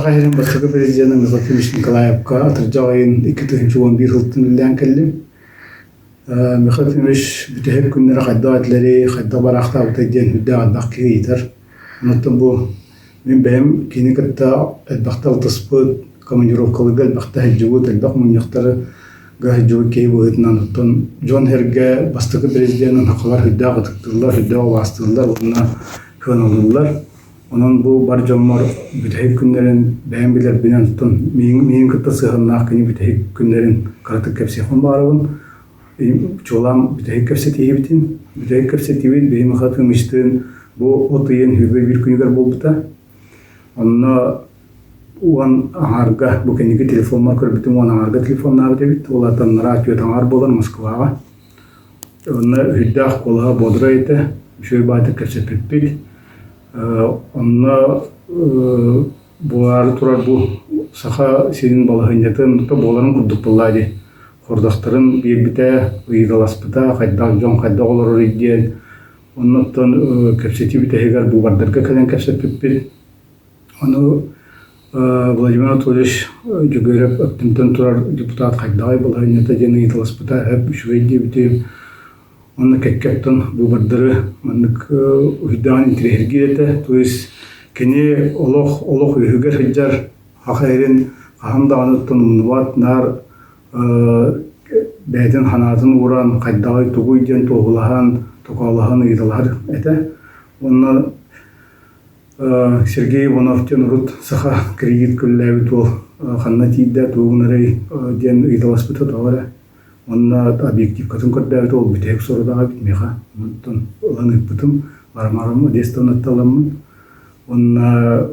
Саха сирин бастакы президенэ Михаил Ефимович Николаевка атырдьах ыйын 2011 сылтан үлэлээн кэллим. Михаил Ефимович бүтэһик күннэрэ хайдах этилэрий, хайдах бараахтаабытай диэн үрдээх элбэх киһи ыйытар. Онуттан бу мин бэйэм кини кытта элбэхтэ алтыспыт, командировкаларга элбэхтэ сылдьыбыт, элбэх мунньахтарга сылдьыбыт киһи быһыытынан оттон дьон-сэргэ бастакы президенин сахалар сүрдээх ытыктыыллар, сүрдээх убаастыыллар уонна сыаналыыллар. Онон бу бар дьоммор бүтэһик күннэрин бэйэм билэрбинэн оттон миигин кытта сыһыаннаах кини бүтэһик күннэрин кыратык кэпсиэхпин баҕарабын. Чуолаан бүтэһик кэпсэтиибитин. Бүтэһик кэпсэтиибит биһи Михаил Ефимовичтыын бу от ыйын сүүрбэ биир күнүгэр буолбута. Онно уон аҥаарга бу кэнники телефоммар көрбүтүм уон аҥаарга телефоннаабыт эбит. Ол аата анараа түөрт аҥаар буолар Москваҕа. Онно үрдээх куолаһа бодрай этэ, үчүгэй баайдык кэпсэппиппит. Онно буолаары турар бу Саха сирин балаһыанньатын то буоларын курдук буоллаа дии. Хордохторун биэрбитэ, ыйыталаспыта, хайдах дьон хайдах олорорүй диэн. Оннуттан кэпсэтии бүтэһигэр быыбардарга кэлэн кэпсэппиппит. Ону Владимир Анатольевич Дьөгүөрэп Өктөмтөн турар депутат хайдаҕый балаһыанньата диэн ыйыталаспыта эп үчүгэй диэбитим. Онно кэккэ оттон быыбардары маннык уһуйдаан интириэһиргиир этэ. То есть кини олох олох үөһүгэр сылдьар саха сирин хаһан даҕаны оттон умнубат, наар бэйэтин санаатын ууран хайдаҕый тугуй диэн туоһулаһан, токоолоһон ыйыталаһар этэ. Уонна Сергей Иванов диэн урут саха кредит көрүлээбит уол ханна тиийдэ, тугу гынарый диэн ыйыталаспыта тоҕо эрэ. Уонна объективкатын көрдөөбүт уол бүтэһик сорудаҕа эбит миэхэ. Онтон ылан ыыппытым, барамарым Одессаттан атталаммын. Уонна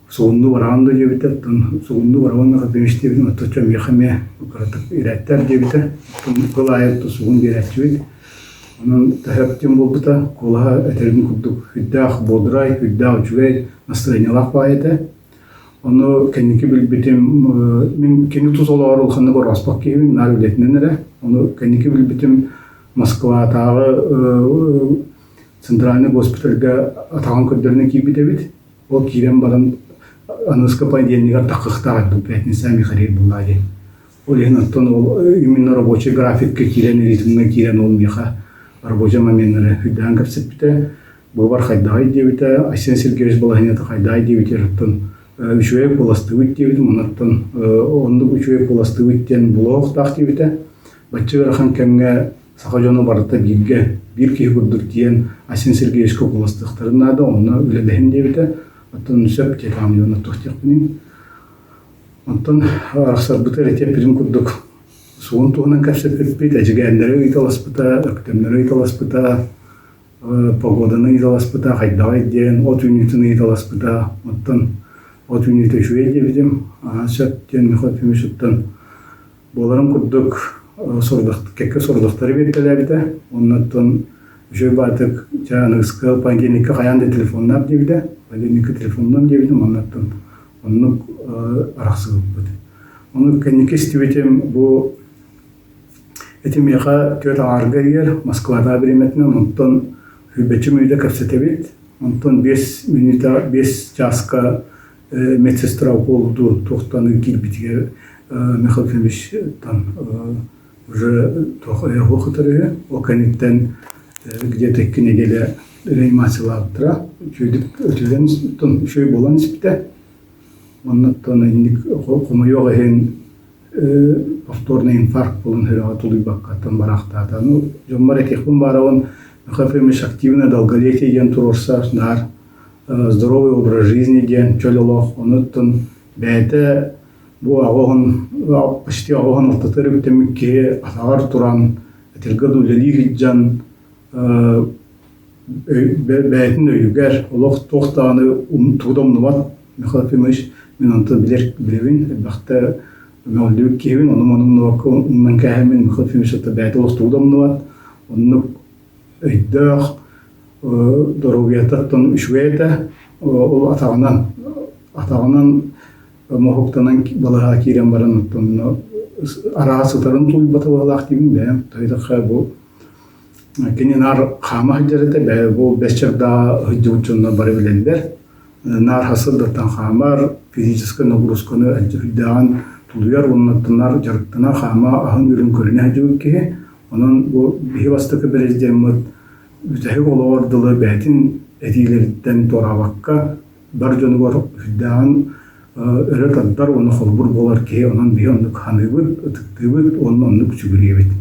сугуннуу бараҕын да диэбитэ, оттон сугуннуу барабын хатыҥ диэбитим, отточчо миэхэ эмиэ кыратык ирээттэр диэбитэ. Оттон кыл аайы сугун биэрээччибит. Онон төһө буолбута, куолаһа этэрин курдук сүрдээх бодрай, сүрдээх үчүгэй настроениелаах баай этэ. Ону кэнники билбитим, мин кини тус олоҕор улаханнык орооспот киһибин, наар үлэтинэн эрэ. Ону кэнники билбитим Москватааҕы центральный госпитальга атаҕын көрдөрүнэ киирбит эбит. Ол киирэн баран аныгыскы понедельнигар таххыахтаах эбит пятница Михаил булла диэн. Ол иһин оттон ол именно рабочий графикка киирэн, ритмҥэ киирэн ол миэхэ рабочий моменнары үрдээн кэпсэппитэ. Быыбар хайдаҕый диэбитэ, Айсен Сергеевич балаһыанньата хайдаҕый диэбитигэр оттон үчүгэй куоластыыбыт диэбитим, онон оннук үчүгэй куоластыыбыт диэн булуохтаах диэбитэ. Бачча ыарахан кэмҥэ саха дьоно барыта бииргэ, биир киһи курдук тиийэн Айсен Сергеевичка куоластыахтарын наада, онно үлэлэһин диэбитэ. Оттон сөп диэтэҕим дьонно туох диэхпиний. Онтон арахсарбыта эрэ курдук сугун туһунан кэпсэппиппит, эдьигээннэри ыйыталаспыта, өктөмнөрү ыйыталаспыта, погоданы ыйыталаспыта, хайдаҕый диэн, от үүнүүтүн ыйыталаспыта. Оттон от үүнүүтэ үчүгэй диэбитим, сөп диэн Михаил Ефимович оттон буоларын курдук кэккэ сорудахтары биэртэлээбитэ. Оннуттан үчүгэй баатык чэ аныгыскы понедельникка хайаан да телефоннаах диэбитэ. Понедельникка телефоннуом диэбитим, оннуттан оннук арахсыбыппыт. Ону кэнники истибитим бу ити миэхэ түөрт аҥаарга иһэр Москватааҕы бириэмэтинэн онтон сүүрбэччэ мүнүүтэ кэпсэтэбит. Онтон биэс мүнүүтэ биэс чааска медсестра укуолу туохтан киирбитигэр Михаил Ефимович там уже туох өйөһүөх кытары үһү. Ол кэнниттэн где-то икки неделя реанимациялаабыттара. Үчүгэйдик үтүрэн үчүгэй буолан испитэ. Оннуттан инник хомойуох иһин повторный инфаркт буолан сүрэҕэ тулуйбаккаттан бараахтаата. Ну, дьоммор этиэхпин баарабын, Михаил Ефимович активное долголетие диэн туруорсар, наар здоровый образ жизни диэн чөл олох. Онуттан бэйэтэ бу аҕыһын почти аҕыһын алтатыгар үктэммит киһи атаҕар туран, этэргэ да үлэлии сылдьан бэйэтин өйүгэр олох туох даҕаны тугу да умнубат Михаил Ефимович мин онтон билэр билэбин элбэхтэ мөҕүллүбүт киһибин ону маны умнубакка умнан кээһэммин Михаил Ефимович бэйэтэ олох тугу да умнубат оннук өйдөөх доруобуйатыттан үчүгэй этэ ол атаҕынан атаҕынан моһуктанан балаһа киирэн баран оттон араас сытарын тулуйбата быһалаах диибин бэйэм тойдохха бу Кини наар хаама сылдьар этэ, бу бэс чагдаҕа сылдьыбыт дьоннор бары билэллэр. Наар сарсыардаттан хаамар, физическэй нагрузканы үрдээҕин тулуйар уонна наар дьарыктанар, хаама аһын-үөлүн көрүнэ сылдьыбыт киһи. Онон бу биһи бастакы президеммыт бүтэһик олоҕор дылы бэйэтин этиилэриттэн туораабакка бар дьонугар үрдээҕин өрө тардар уонна холобур буолар киһи. Онон биһи оннук ханыыбыт, ытыктыыбыт уонна оннук сүгүрүйэбит.